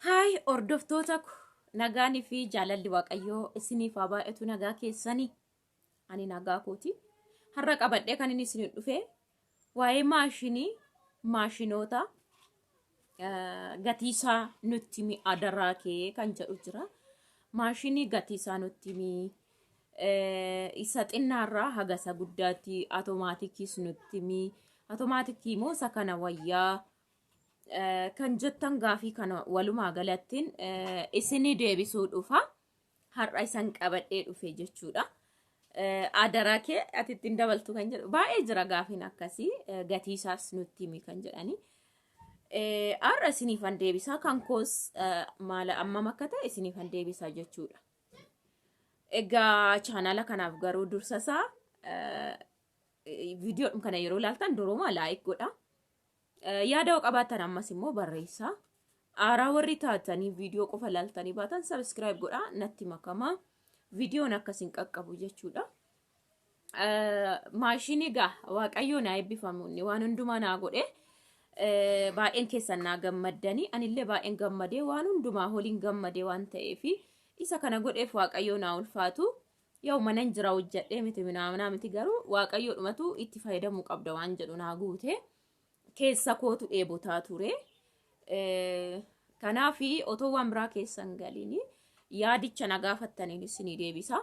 Haay hordoftoota ko nagaanii fi jaalalli Waaqayyoo isiniif haa baay'atu. Nagaa keessanii? Ani nagaa kooti. Har'a qabadhee kan inni isin dhufe waa'ee maashinii, maashinoota gatii isaa nutti himi adaraa kee kan jedhu jira. Maashinii gatii isaa nutti himi, isa xinnaarraa haga isa guddaatti, atomaatikiis nutti himi, atomaatikii immoo isa kana wayyaa kan jettan, gaafii kana walumaa galattiin isinii deebisuu dhufa. Har'a isan qabadhee dhufe jechuudha. Adaraa kee ati ittiin dabaltu kan jedhu baay'ee jira, gaafiin akkasii, gatii isaas nutti himi kan jedhani. Har'a isiniifan deebisaa, kan koos maala ammam akka ta'e isiniifan deebisaa jechuudha. Egaa chaanala kanaaf garuu dursa isaa viidiyoo kana yeroo ilaaltan duruma like godha. Yaada yoo qabaattan ammas immoo barreessaa. Aaraa warri taatanii viidiyoo qofa ilaaltanii baatan subscribe godhaa natti makamaa. Viidiyoon akkasiin qaqqabu jechuudha. Maashinii gaa Waaqayyoo naa eebbifamu, inni waan hundumaa naa godhe. Baay'een keessan naa gammaddanii, anillee baay'een gammadee, waan hundumaa holiin gammadee waan ta'eef isa kana godheef Waaqayyoo naa ulfaatu. Yoo manan jira hojjedhee miti minaaminaa miti, garuu Waaqayyoodhumatu itti fayyadamuu qabda waan jedhu naa guute. Keessa kootu dheebotaa ture. Kanaaf otoo waan biraa keessan galiin yaadicha na gaafattaniin isinii deebisa.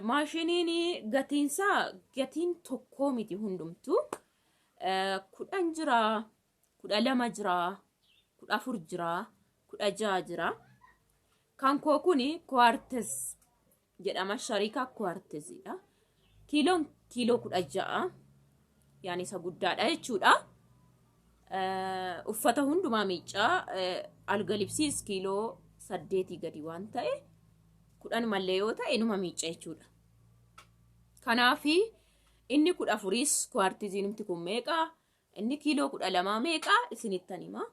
Maashiniin gatiinsaa gatiin tokkoo miti hundumtuu. 10 jira, 12 jira, 14 jira, 16 jira. Kan koo kuni Quartz jedhama. Sharikaa Quartzidha. Kiiloon kiiloo 16, yaani isa guddaadha jechuudha. Uffata hundumaa miiccaa, algalibsiis kiiloo 8 gadi waan ta'e, 10 mallee yoo ta'e inuma miicca jechuudha. Kanaafi inni 14s Quartziinumti kun meeqa? Inni kiiloo 12 meeqa? Isinittan hima.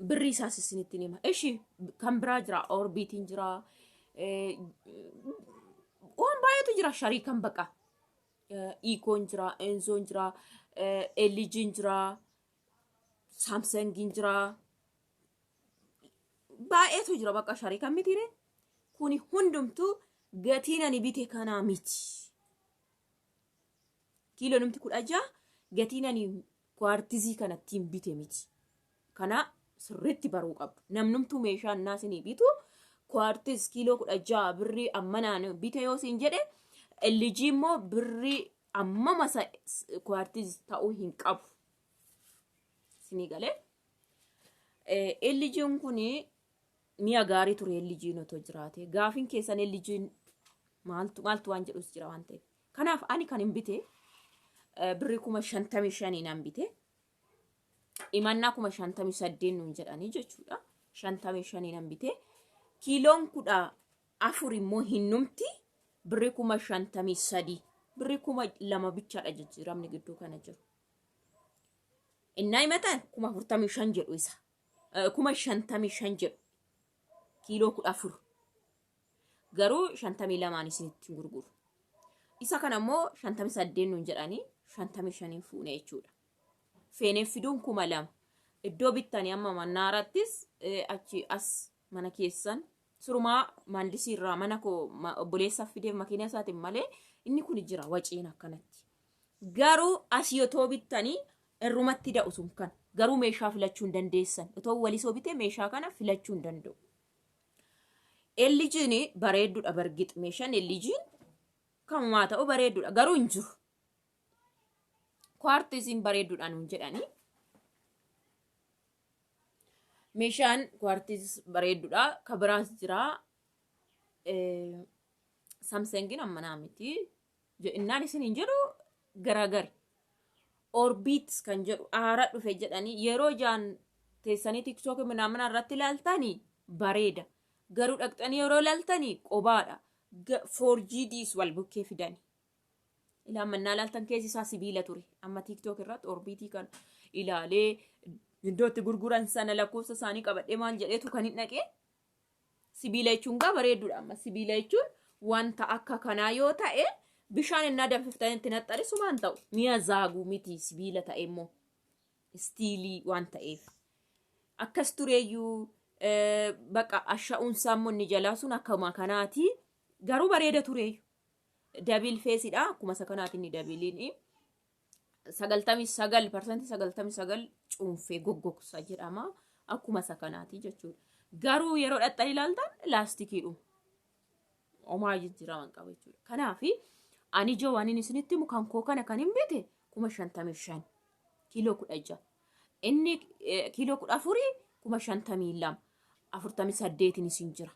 Birrii isaas isinitti hima. Ishi kan biraa jira, Orbiitiin jira, waan baay'eetu jira, shariikan baqa. Ikoon jira, Enzoon jira, LG'n jira, Samsungiin jira. Baay'eetu jira bakka shariikan mitiire. Kuni hundumtuu gatiin ani bite kanaa miti. Kiiloo numti 16 gatiin ani Quartzii kana ittiin bite miti. Kana sirriitti baruu qabdu. Namnumtuu meeshaa innaa isinii bitu Quartz kiiloo 16 birrii ammanaan bite yoo isin jedhe, LG immoo birrii ammama isa Quartz ta'uu hin qabu. Isinii galee. LG'n kun mi'a gaarii ture LG'n otoo jiraate. Gaafiin keessan LG'n maaltu maaltu waan jedhus jira waan ta'eef. Kanaaf ani kan hin bite birrii 55,000 nan bite. Imannaa 58,000 nuun jedhanii jechuudha. 55 nan bite. Kiiloon 14 immoo hin numti birrii 53,000. Birrii 2,000 bichaadha jijjiiramni gidduu kana jiru. Innaa himatan 45,000 jedhu isa. 55,000 jedhu. Kiiloo 14. Garuu 52n isinitti gurguru. Isa kana immoo 58 nuun jedhanii 55n fuune jechuudha. Feenee fiduun 2,000. Iddoo bittanii amma mannaarattis achi as mana keessan surumaa maandisii irraa mana koo obboleessaaf fideef makiina isaatiin malee inni kun jira waciin akkanatti. Garuu asii otoo bittanii irrumatti da'u sun kan garuu meeshaa filachuu hin dandeessan. Otoo walisoo bitee meeshaa kana filachuu hin danda'u. LG'n bareeddudha bargix, meeshaan LG'n kamumaa ta'u bareeddudha, garuu hin jiru. Quartziin bareeddudha nuun jedhanii. Meeshaan Quartz bareeddudha. Ka biraas jira. Samsungin ammanaa miti. Innaan isin hin jedhu garaagari. Orbit kan jedhu aara dhufe jedhanii yeroo jaan teessanii TikTok minaamina irratti ilaaltanii bareeda. Garuu dhaqxanii yeroo ilaaltanii qobaadha. 4GDs wal bukkee fidani. Ilaa mannaa ilaaltan keessi isaa sibiila ture. Amma TikTok irratti Orbiitii kan ilaalee iddoo itti gurguran sana lakkoofsa isaanii qabadhee maal jedheetu kan hin dhaqee. Sibiila jechuun gaa bareedduudha amma. Sibiila jechuun wanta akka kanaa yoo ta'e, bishaan innaa danfiftanii itti naxxanis sumaan ta'u. Mi'a zaaguu miti sibiila ta'e immoo. Istiilii waan ta'eef. Akkas tureeyyuu baqa asha'uunsaa immoo inni jalaa sun akkuma kanaati. Garuu bareeda tureeyyu. Double faceiidha. Akkuma isa kanaati inni doubleiin. 99 99% cuunfee goggogsa jedhama. Akkuma isa kanaati jechuudha. Garuu yeroo dhaqxanii ilaaltan laastikiidhuma. Homaa jijjiiraman qaba jechuudha. Kanaaf ani ijoo waan inni isinitti himu kan koo kana kan hin bite 55,000 kiiloo 16. Inni kiiloo 14 52,000 48 isin jira.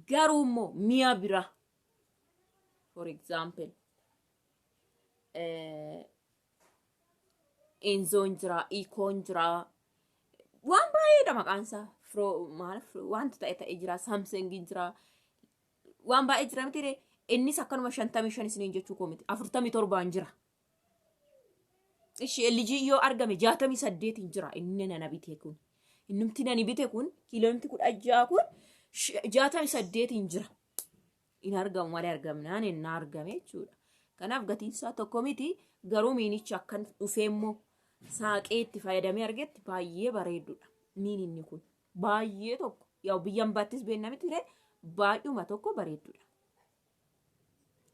Garuu immoo mi'a bira, for example, Enzoon jira, Ikoon jira, waan baay'eedha maqaan isaa. Maal wanta ta'e ta'e jira, Samsungiin jira, waan baay'ee jira miti ree. Innis akkanuma 55 isiniin jechuu koo miti, 47n jira. Ishi LG yoo argame 68n jira inni nana bite kun. Innumti nani bite kun kiiloomti 16 kun 68n jira. In argamu malee argamnaan inni argame jechuudha. Kanaaf gatiin isaa tokko miti, garuu miinichi akkan dhufee immoo saaqee itti fayyadamee argetti baay'ee bareedudha. Miin inni kun baay'ee tokko yaa biyya ambaattis beekna miti ree, baay'uma tokko bareedudha.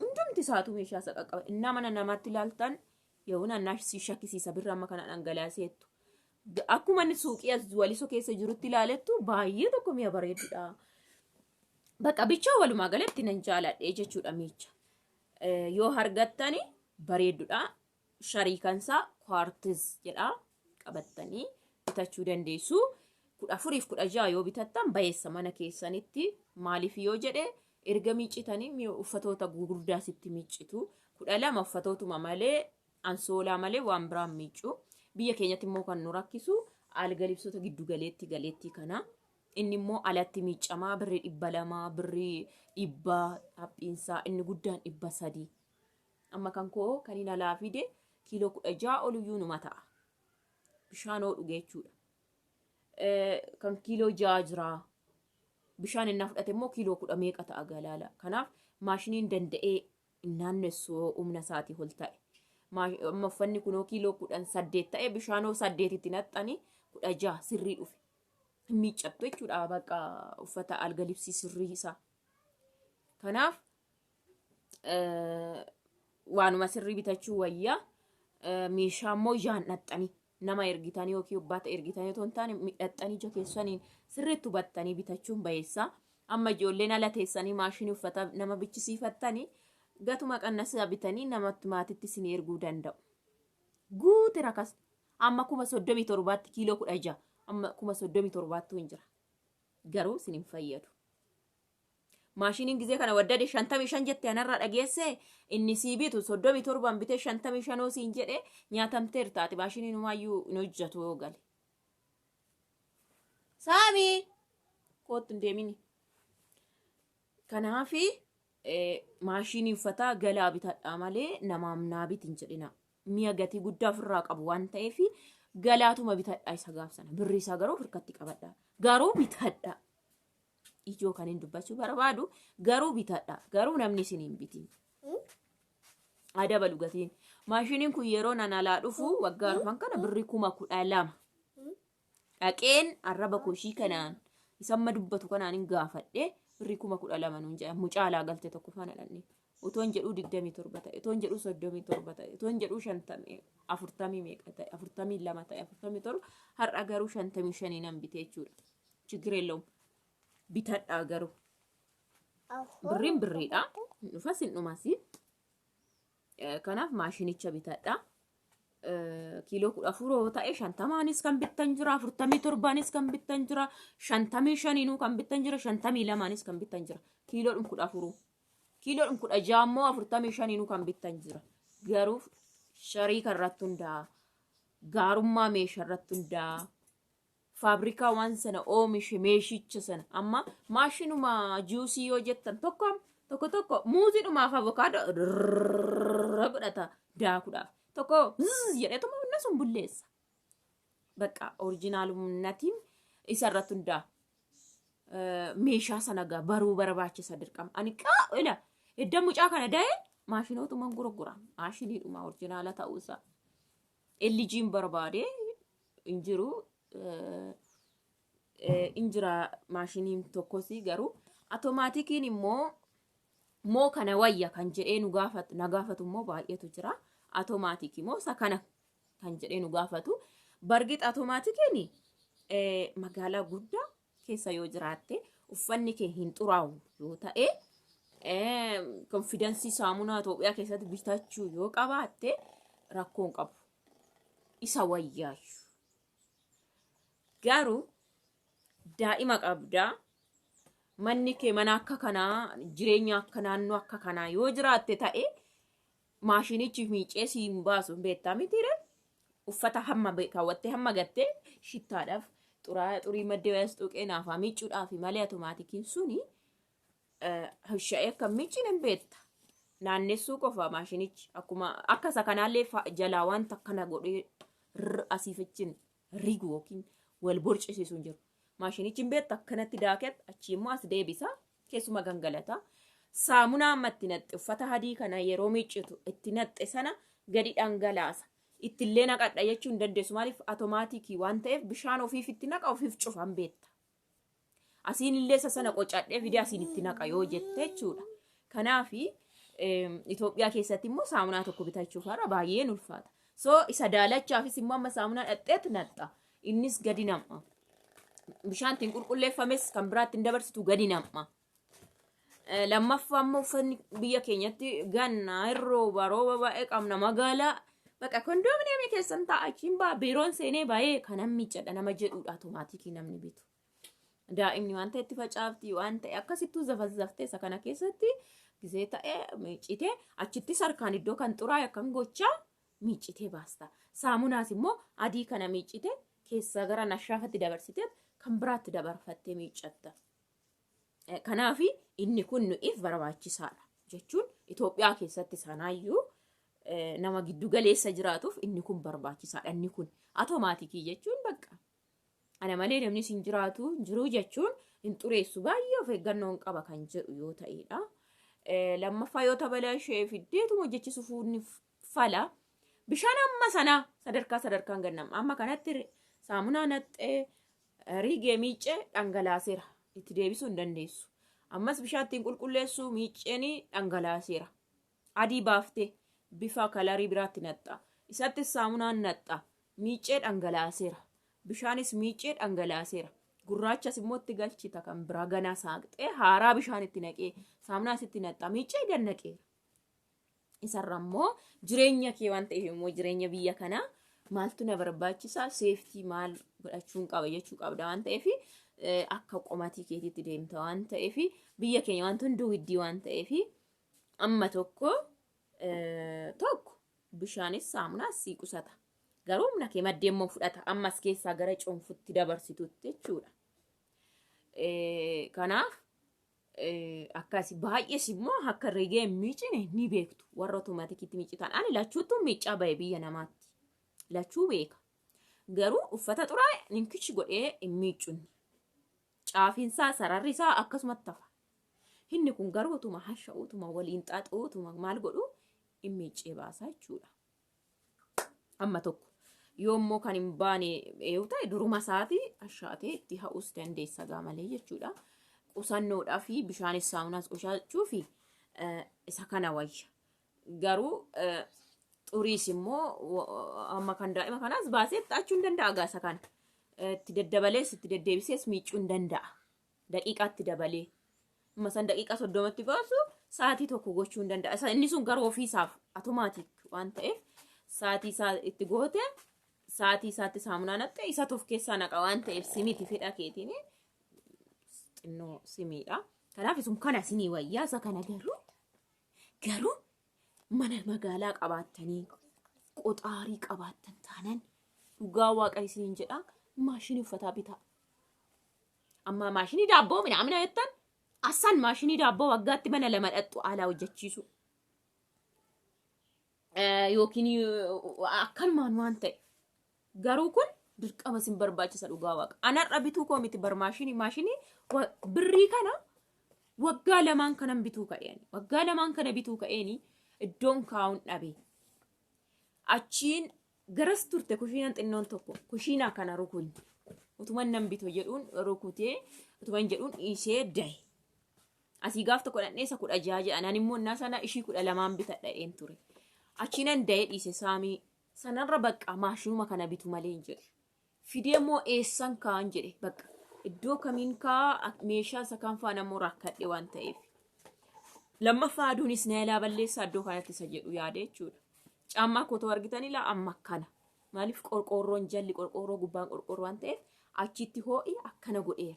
Hundumti isaatu meeshaa isa qaqqaba. Innaa mana namaatti ilaaltan yoo nannaa si shakkisiisa birra amma kana dhangalaaseettu. Akkuma inni suuqii as Walisoo keessa jirutti ilaalettu baay'ee tokko mi'a bareedudha. Bakka bichaa walumaa galatti nan jaaladhe jechuudha miicha. Yoo argattani bareedudha. Shariikansaa Quartz jedha, qabattanii bitachuu dandeessu. 14f 16 yoo bitattan bayeessa mana keessanitti. Maaliif yoo jedhe, erga miiccitanii uffatoota gurguddaa sitti miiccitu. 12 uffatootuma malee, ansoolaa malee waan biraan miiccu. Biyya keenyatti immoo kan nu rakkisu algalibsoota giddu galeetti galeettii kana. Inni immoo alatti miiccamaa birrii 200, birrii 100 haphiinsaa, inni guddaan 300. Amma kan koo kan inni alaa fide kiiloo 16 oliyyuu numa ta'a. Bishaan hoo dhuge jechuudha. Kan kiiloo 6 jira. Bishaan innaa fudhate immoo kiiloo kudha meeqa ta'a galaala. Kanaaf maashiniin danda'ee hin naannessu yoo humna isaatii ol ta'e. Amma uffanni kunoo kiiloo 18 ta'e, bishaan hoo saddeetitti naxxanii 16 sirrii dhufe. Hin miiccattu jechuudha bakka uffata algalibsii sirrii isaa. Kanaaf waanuma sirrii bitachuu wayya. Meeshaa immoo ijaan dhaxxanii nama ergitanii yookiin obbaata ergitanii otoo hin taane dhaxxanii ija keessaniin sirriitti hubattanii bitachuun bayeessa. Amma ijoolleen ala teessanii maashinii uffata nama bichisiifattanii gatuma qannasaa bitanii namatti maatitti isin erguu danda'u. Guute rakas amma 37,000tti kiiloo 16 amma 37,000ttu hin jira. Garuu isin hin fayyadu. Maashiniin gizee kana waddade 55 jette anarraa dhageesse, inni sii bitu 37n bitee 55 siin jedhe nyaatamteerta ati, maashiniin humaayyuu hin hojjetu yoo gale. Saamii koottu hin deemini. Kanaafi maashinii uffataa galaa bitadhaa malee namaaf naa biti hin jedhina. Mi'a gatii guddaa ofirraa qabu waan ta'eef galaatuma bitadhaa isa gaaf sana. Birrii isaa garuu harkatti qabadhaa. Garuu bitadhaa. Ijoo kan hin dubbachuu barbaadu garuu bitadha. Garuu namni isin hin bitin. Adabalu gatiin. Maashiniin kun yeroo nan alaa dhufu waggaa arfan kana birrii 12,000. Dhaqeen arraba koshii kanaan isa amma dubbatu kanaan hin gaafadhe, birrii 12,000 nuun jedha. Mucaa alaa galte tokko faana dhaqne. Otoon jedhuu 27 ta'e, otoon jedhuu 37 ta'e, otoon jedhuu 50 40 meeqa ta'e, 42 ta'e, 47, har'a garuu 55 nan bite jechuudha. ችግር የለውም bitadhaa, garuu birriin birriidha. Hin dhufas hin dhumas. Kanaaf maashinicha bitadhaa. Kiiloo 14 yoo ta'e 50nis kan bittan jira, 47nis kan bittan jira, 55nuu kan bittan jira, 52nis kan bittan jira. Kiiloodhum 14. Kiiloodhum 16 immoo 45nuu kan bittan jira. Garuu shariika irratti hundaa'a. Gaarummaa meeshaa irratti hundaa'a. Faabrikaa waan sana oomishe meeshicha sana amma maashinuma juusii yoo jettan tokko tokko tokko muuziidhumaaf avokaadoo godhata daakuudhaaf, tokko zzz jedheetuma inni sun bulleessa. Bakka originaalummatiin isa irratti hundaa'a. Meeshaa sana gaa baruu barbaachisa dirqama. Ani qaa ila edda mucaa kana da'e maashinootuma gurgura. Maashiniidhuma original ta'uusaa. LG'n barbaade hin jiru. In jira maashiniin tokkos, garuu atomaatikiin immoo moo kana wayya kan jedhee nu gaafatu, na gaafatu immoo baay'eetu jira. Atomaatikii moo isa kana kan jedhee nu gaafatu. Bargix atomaatikiin magaalaa guddaa keessa yoo jiraatte, uffanni kee hin xuraa'u yoo ta'e, confidence saamunaa Itoophiyaa keessatti bitachuu yoo qabaatte, rakkoon qabu. Isa wayyaayyu. Garuu daa'ima qabdaa, manni kee mana akka kanaa, jireenya akka naannoo akka kanaa yoo jiraatte ta'e, maashinichi miicee si hin baasu, beektaa mitiire? Uffata hamma kaawwattee hamma gattee shittaadhaaf xuraa xurii maddee wayaas tuqee naafaa miicuudhaaf malee, atomaatikiin suni sha'ee akka miicin hin beekta. Naannessuu qofa maashinichi akkuma akka isa kanaallee jalaa wanta akkana godhee asiifichin rigu yookiin wal borcisiisu hin jiru. Maashinichi hin beekta, akkanatti daaket achi immoo as deebisa, keessuma gangalata. Saamunaa amma itti naxxe, uffata adii kana yeroo miiccitu itti naxxe sana gadi dhangalaasa. Ittillee naqadha jechuu hin dandeessu, maaliif? Atomaatikii waan ta'eef bishaan ofiif itti naqa, ofiif cufan, beekta. Asiin illee isa sana qocadhee fidee asiin itti naqa yoo jette jechuudha. Kanaafi Itoophiyaa keessatti immoo saamunaa tokko bitachuuf har'a baay'een ulfaata. So isa daalachaafis immoo amma saamunaa dhadheetu naxxa. Innis gadi nam'a. Bishaan ittiin qulqulleeffames kan biraatti hin dabarsitu, gadi nam'a. Lammaffaa immoo uffanni biyya keenyatti ganna hin rooba, rooba baay'ee qabna magaalaa. Bakka kondoominiyeemii keessan taa'a, achiin ba'a, biiroon seenee baay'ee kanan miiccadha nama jedhudha automaatikii namni bitu. Daa'imni waan ta'e itti facaafti, waan ta'e akkasittuu zafazzaftee isa kana keessatti gisee ta'e miiccitee, achittis harkaan iddoo kan xuraa'e akkam gochaa miiccitee baasta. Saamunaas immoo adii kana miiccitee keessaa gara nashaafatti dabarsitee kan biraatti dabarfattee miiccatta. Kanaaf inni kun nu'iif barbaachisaadha jechuun Itoophiyaa keessatti sanaayyuu nama giddu galeessa jiraatuuf inni kun barbaachisaadha. Inni kun atomaatikii jechuun bakka ana malee namni sin jiraatu jiru jechuun hin xureessu, baay'ee of eeggannoon qaba kan jedhu yoo ta'edha. Lammaffaa yoo tabala ishee fiddeetuma hojjechisu fuunni fala. Bishaan amma sanaa sadarkaa sadarkaan gannama. Amma kanatti saamunaa naxxee rigee miiccee dhangalaaseera. Itti deebisuu hin dandeessu. Ammas bishaan ittiin qulqulleessu miicceen dhangalaaseera. Adii baaftee bifa kalarii biraatti naxxa. Isattis saamunaan naxxa. Miiccee dhangalaaseera. Bishaanis miiccee dhangalaaseera. Gurraachas immoo itti galchita, kan biraa ganaa saaqxee haaraa bishaan itti naqee saamunaas itti naxxa, miiccee gad naqeera. Isarra immoo jireenya kee waan ta'eef immoo jireenya biyya kanaa maaltu na barbaachisaa, safety maal godhachuun qaba jechuu qabda waan ta'eef, akka qomatii keetiitti deemta waan ta'eef, biyya keenya wanti hunduu widdii waan ta'eef, amma tokko tokko bishaanis saamunaas sii qusata. Garuu humna kee maddee immoo fudhata ammas keessaa gara cuunfutti dabarsitutti jechuudha. Kanaaf akkas baay'ees immoo akka rigee hin miicine ni beektu warra otomaatikiitti miicitan. Ani lachuuttuu miicaa bahe biyya namaatti. Lachuu beeka. Garuu uffata xuraa'e ninkichi godhee hin miicunni. Caafiinsaa sararri isaa akkasumatti hafa. Inni kun garuu utuma hasha'u, utuma waliin xaxu, utuma maal godhu hin miiccee baasa jechuudha. Amma tokko yoommoo kan hin baane yoo ta'e, duruma isaati ashaatee itti ha'uus dandeessa gaa malee jechuudha. Qusannoodhaa fi bishaanis saamunaas qusachuu fi isa kana wayya. Garuu xuriis immoo amma kan daa'ima kanaas baasee xaachuu hin danda'a gaa isa kana. Itti daddabalees itti deddeebisees miiccuu hin danda'a. Daqiiqaatti dabalee. Amma san daqiiqaa 30tti baasu sa'aatii 1 gochuu hin danda'a. Inni sun garuu ofiisaaf automatic waan ta'eef, sa'aatii isaa itti goote, sa'aatii isaatti saamunaa naqxe, isatu of keessaa naqa waan ta'eef simiti fedha keetiin xinnoo simiidha. Kanaaf isun kana sinii wayyaa, isa kana garuu mana magaalaa qabaattanii qoxaarii qabaattan taanan, dhugaa waaqa isiniin jedha, maashinii uffataa bitaa. Amma maashinii daabboo minaamina jettan, assan maashinii daabboo waggaatti mana lama dhaqxu alaa hojjechiisu. Yookiin akkanumaan waan ta'e. Garuu kun dirqama isin barbaachisa, dhugaa waaqa. Anarra bituu koo miti bar, maashinii birrii kana waggaa lamaan kanan bituu ka'een. Waggaa lamaan kana bituu ka'eeni iddoon kaa'uun dhabe. Achiin garas turte kushiinaan xinnoon tokko kushiinaa kana rukunni. Utuman nan bitu jedhuun rukutee utuman jedhuun dhiisee dahe. Asii gaaf tokko dhaqnee isa 16 jedhan. Ani immoo innaa sana ishii 12n bitadha ture. Achi nan dahee dhiise saamii. Sanarra bakka maashinuma kana bitu malee hin jedhe. Fidee immoo eessan kaa'an jedhe bakka. Iddoo kamiin kaa meeshaa isa kaan faana immoo rakkadhe waan ta'eef. Lammaffaa aduunis na ilaa balleessaa iddoo kanatti isa jedhu yaade jechuudha. Caammaa kotoo argitanii laa amma akkana. Maaliif qorqoorroon jalli qorqoorroo gubbaan qorqoorroo waan ta'eef achitti hoo'i akkana godheera.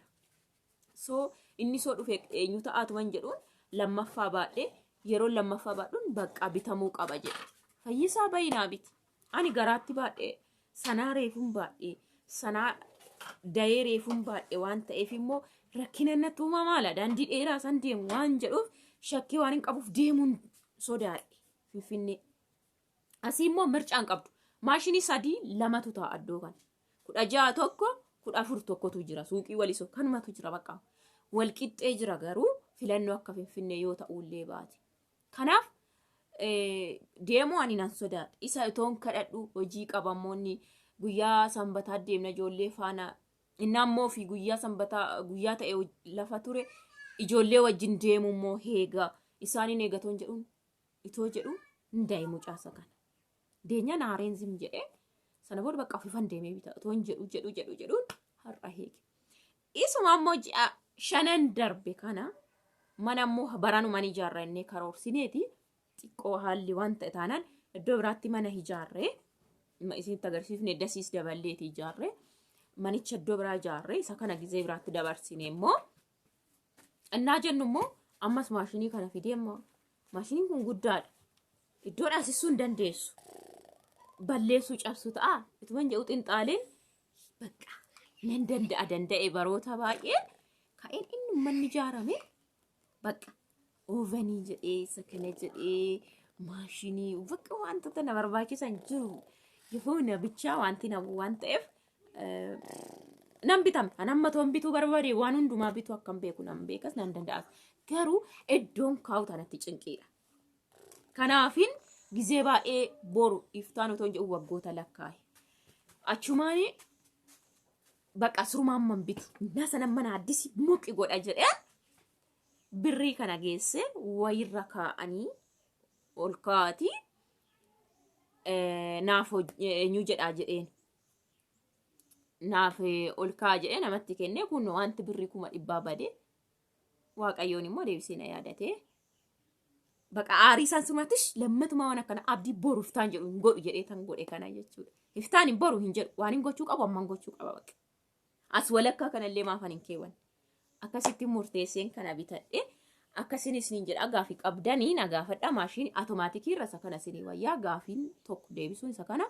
So inni soo dhufe eenyu ta'aatuman jedhuun lammaffaa baadhee yeroo lammaffaa baadhuun bakka bitamuu qaba jedhe. Fayyisaa bayinaa biti. Ani garaatti baadhee sanaa reefuun baadhee sanaa dayee reefuun baadhee waan ta'eef immoo rakkina natti uumamaala daandii dheeraa san deemu waan jedhuuf shakkii waan hin qabuuf deemuun sodaadhe Finfinnee. Asii immoo mircaan qabdu. Maashinii sadii lamatu ta'a iddoo kana. 16 tokko 14 tokkotu jira. Suuqii walisoo kanumatu jira bakka. Wal qixxee jira garuu filannoo akka Finfinnee yoo ta'ullee baate. Kanaaf deemuu ani nan sodaadha. Isa itoon kadhadhu hojii qabamoonni guyyaa sanbataa deemna ijoollee faana. Inni ammoo fi guyyaa sanbataa guyyaa ta'e lafa ture ijoollee wajjin deemu immoo heega. Isaaniin eegatoon jedhuun itoo jedhu hin da'e mucaasa kana. Deenyaan haareen zim jedhee sana booda bakka ofiifan deemee bita otoo hin jedhu jedhu jedhu jedhuun har'a heege. Isuma ammoo ji'a shanan darbe kana mana ammoo baranumaan ijaarra innee karoorsineeti xiqqoo haalli waan ta'e taanaan iddoo biraatti mana ijaarree isinitti agarsiifne dasiis daballeeti ijaarree manicha iddoo biraa ijaarree isa kana gizee biraatti dabarsine immoo innaa jennu immoo ammas maashinii kana fidee immoo maashiniin kun guddaadha. Iddoo dhaasisuu hin dandeessu. Balleessuu cabsu ta'a. Ituman jedhu xinxaaleen bakka nan danda'a danda'e baroota baay'ee ka'een inni manni ijaarame bakka oovanii jedhee isa kana jedhee maashinii bakka wantoota na barbaachisan jiru. Yehoona bichaa wanti na waan ta'eef nan bitame. An amma toon bituu barbaade waan hundumaa bituu akkan beeku nan beekas nan danda'as. Garuu iddoon kaa'u tanatti cinqiidha. Kanaafin gizee baay'ee boru iftaan otoo hin jedhu waggoota lakkaa'e. Achumaan bakka surumaan man bitu. Innaa sana mana addisi muqi godha jedhee birrii kana geesse wayirra kaa'anii ol kaa'atii naaf eenyu jedhaa jedheen. Naaf ol kaa'a jedhee namatti kennee kun wanti birrii 100,000 bade waaqayyoon immoo deebisee na yaadate. Baqa aarii isaan sumatis lammatuma waan akkana abdii boru iftaan jedhu hin godhu jedhee tan godhe kana jechuudha. Iftaan hin boru hin jedhu waan hin gochuu qabu amman gochuu qaba baqa. As walakkaa kanallee maafan hin keewwan. Akkasitti murteesseen kana bitadhe akkasiin isiniin jedha gaafii qabdanii na gaafadha maashinii automaatikii irra isa kana isinii wayyaa gaafiin tokko deebisuun isa kana.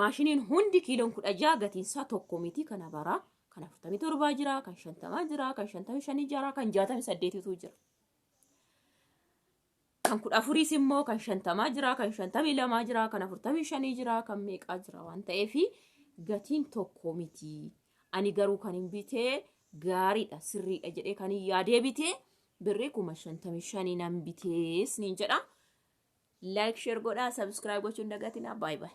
Maashiniin hundi kiiloon 16 gatiinsaa tokko miti kana bara kan 47 jira kan 50 jira kan 55 jira kan 68tu jira. Kan 14s immoo kan 50 jira kan 52 jira kan 45 jira kan meeqaa jira waan ta'eef gatiin tokko miti. Ani garuu kan hin bitee gaariidha sirriidha jedhee kan hin yaadee bitee birrii 55,000 nan bitees niin jedha. Like share godhaa subscribe gochuun dagatinaa bye bye.